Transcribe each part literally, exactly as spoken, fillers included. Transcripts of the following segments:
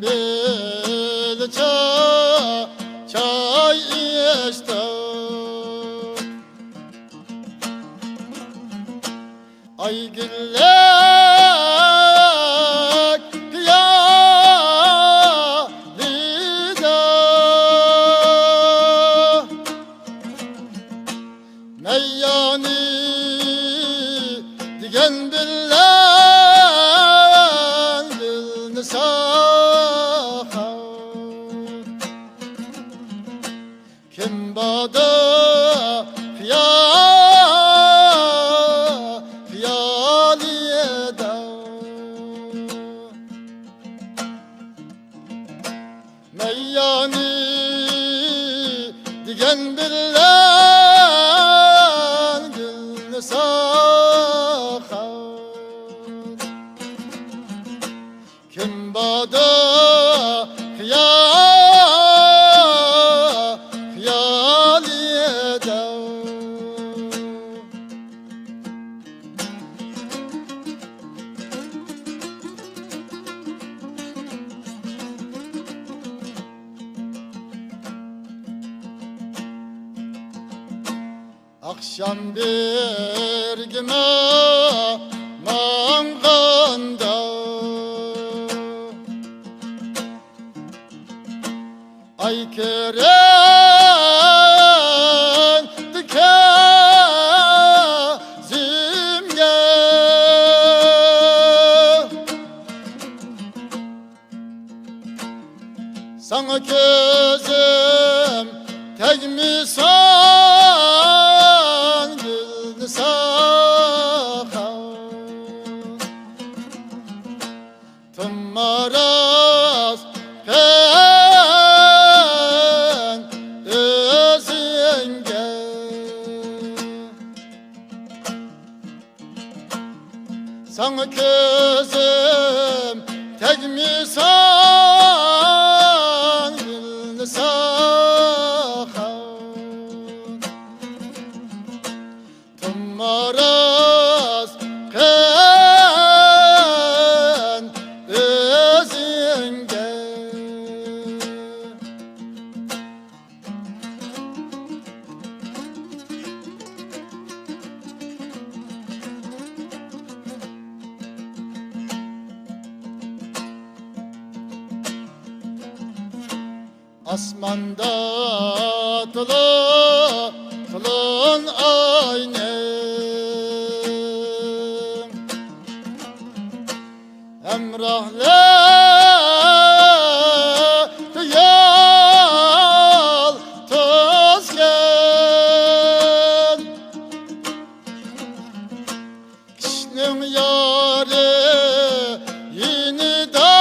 بىلچە چاي ئىچتىم. ئايگۈللۈك پىيالىدە مەييانى دېگەن بىلەن گۈلنى ساقاپ. كىم باردا خىيال خىيالىدا مەييانى دېگەن بىلەن گۈلنى ساقاپ. كىم باردا خىيال خىيالىدا ئاخشام بىرگىمە ماڭغاندا ئاي كۆرۈندى كۆزۈمگە. ساڭا كۆزۈم تەگمىسۇن گۈلنى ساقاپ. تۇماراسقىن ئۆزۈڭگە. ساڭا كۆزۈم تەگمىسۇن گۈلنى ساقاپ. تۇماراسقىن ئۆزۈڭگە. ئاسماندا تولا تولۇن ئاينىڭ ھەمراھلىرى يالتۇزكەن. كىشىنىڭ يارى يېنىدا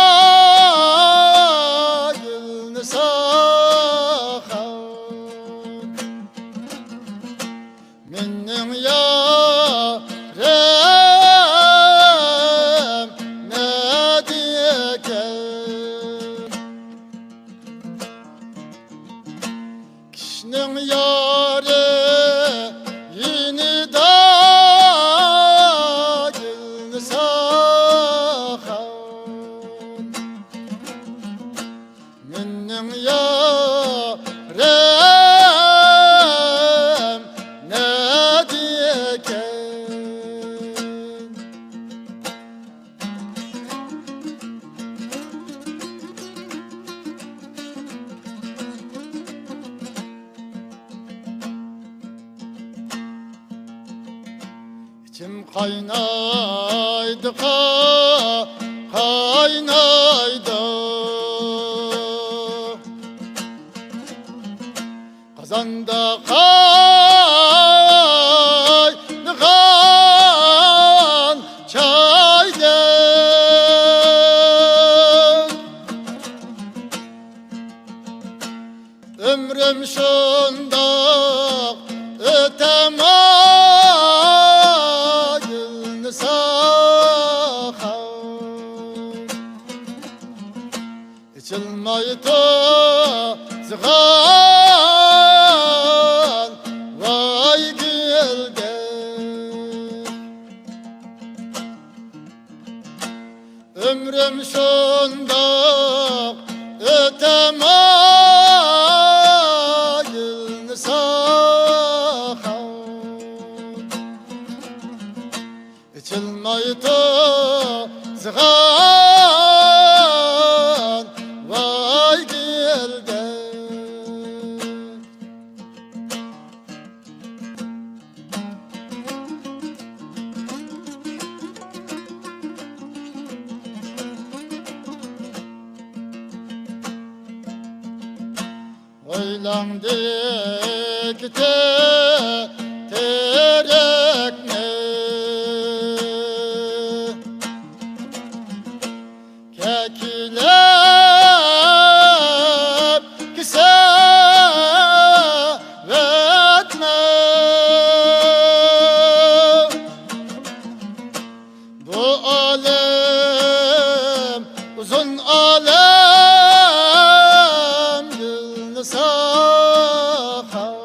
گۈلنى ساقاپ. مېنىڭ يارىم نەدىكەن؟ كىشىنىڭ يارى يېنىدا گۈلنى ساقاپ. مېنىڭ يارىم نەدىكەن؟ ئىچىم قاينايدۇ، قا-، قاينايدۇ. قازاندا قاينىغان چايدەك. ئۆمرۈم شۇنداق ئۆتەمۇ گۈلنى ساقاپ. ئېچىلماي تۇرغان ۋاي گۈلدەك. ئۆمرۈم شۇنداق ئايلاندى كېتىپ تېرەكنى، كەكلەپ كېسەۋەتمە. بۇ ئالەم ئۇزۇن ئالەم، گۈلنىسا خان.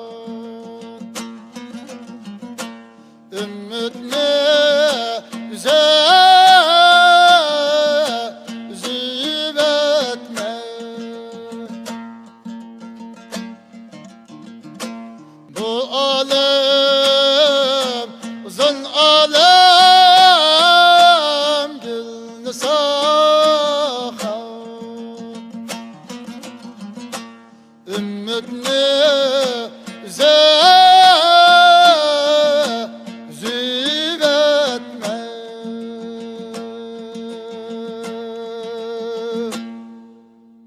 ئۈمىدنى ئۈزە-، ئۈزۈۋەتمە. بۇ ئالەم ئۇزۇن ئالەم، گۈلنىسا خان. ئۈمىدنى